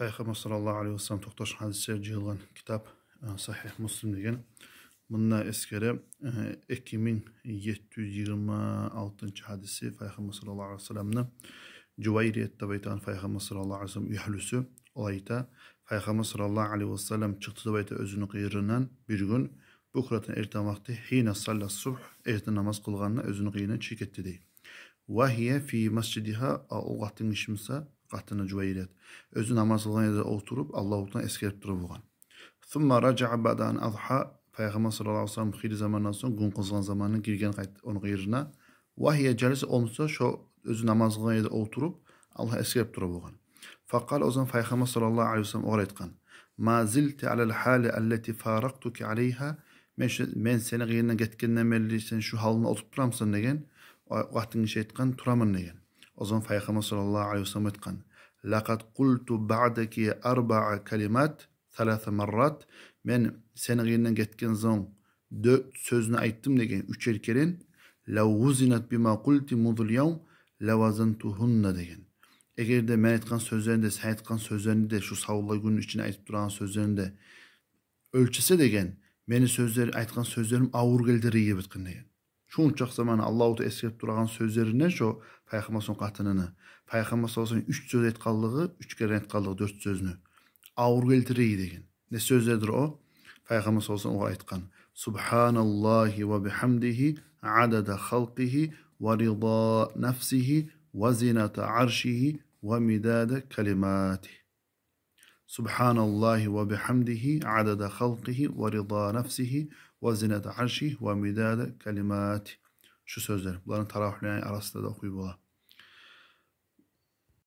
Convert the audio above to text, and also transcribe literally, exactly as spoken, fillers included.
Пайхаммар саллаллагьу алайгьи ва саллам токъташгъан гьадислер жыйылгъан китап, э, Сагьигь Муслим деген. Мунда эсгере, э, эки минг етти юз йигирма алтынчы гьадиси, Пайхаммар саллаллагьу алайгьи ва салламны Жувайрият деп айтагъан Пайхаммар саллаллагьу алайгьи ва саллам уьягьлюсю, ол айта: Пайхаммар саллаллагьу алайгьи ва саллам чыкъды деп айта оьзюню къыйырындан бир гюн, букратан, эртен вакъти, гьина салла субгь, эртен намаз къылгъанда оьзюню къыйырындан чыгъып гетди дей. Ва гьия фи масжидигьа, а о къатын гиши буса, къатыны Жувайрият, оьзю намаз къылгъан ерде олтуруп, Аллагьу Тааланы эсгерип тура болгъан. Сумма ражаа баъда ан адгьа, Пайхаммар саллаллагьу алайгьи ва саллам хыйлы замандан сонг, гюн къызгъан замандан гирген къайт ону къыйырына. Ва гьия жалиса, о буса шо оьзю намаз къылгъан ерде олтуруп, Аллагьны эсгерип тура болгъан. Факъала, о заман Пайхаммар саллаллагьу алайгьи ва саллам огъар айтгъан: ма зилти алал гьали аллати фаракътуки алайгьа, мен шу, мен сени къыйырынгдан гетгенден берли сен шу гьалынгда олтуруп турамысан деген. О къатын гиши айтгъан: тураман деген. О заман Пайхаммар саллаллагьу алайгьи ва саллам айтгъан: лакъад къулту баъдаки арбаа калимат саласа маррат, мен сени къыйырынгдан гетген сонг дёрт сёзню айтдым деген уьчер керен. Лав вузинат бима къулти мунзул явм лавазантугьунна деген. Эгер де мен айтгъан сёзлеринг де, сен айтгъан сёзлеринг де, шу савлай гюнню ичинде айтып турагъан сёзлеринг де оьлчесе деген, мени сёзлер, айтгъан сёзлерим авур гелтирер эди деп айтгъан деген. Шунчакъ заман Аллагьу Таала эсгерип турагъан сёзлеринден шо Пайхаммар саллаллагьу алайгьи ва саллам къатынына. Пайхаммар саллаллагьу алайгьи ва саллам уьч сёз айтгъанлыгъы, уьч керен айтгъанлыгъы дёрт сёзню авур гелтирер эди деген. Не сёзлердир о? Пайхаммар саллаллагьу алайгьи ва саллам огъар айтгъан: субгьаналлагьи ва бигьамдигьи, адада халкъигьи, ва рида нафсигьи, ва зината аршигьи, ва мидада калиматигьи. Субгьаналлагьи ва бигьамдигьи, адада халкъигьи, ва рида нафсигьи, ва зината аршигьи, ва мидада калиматигьи. Шу сёзлер. Буланы таравигьлени арасында да охуй бола.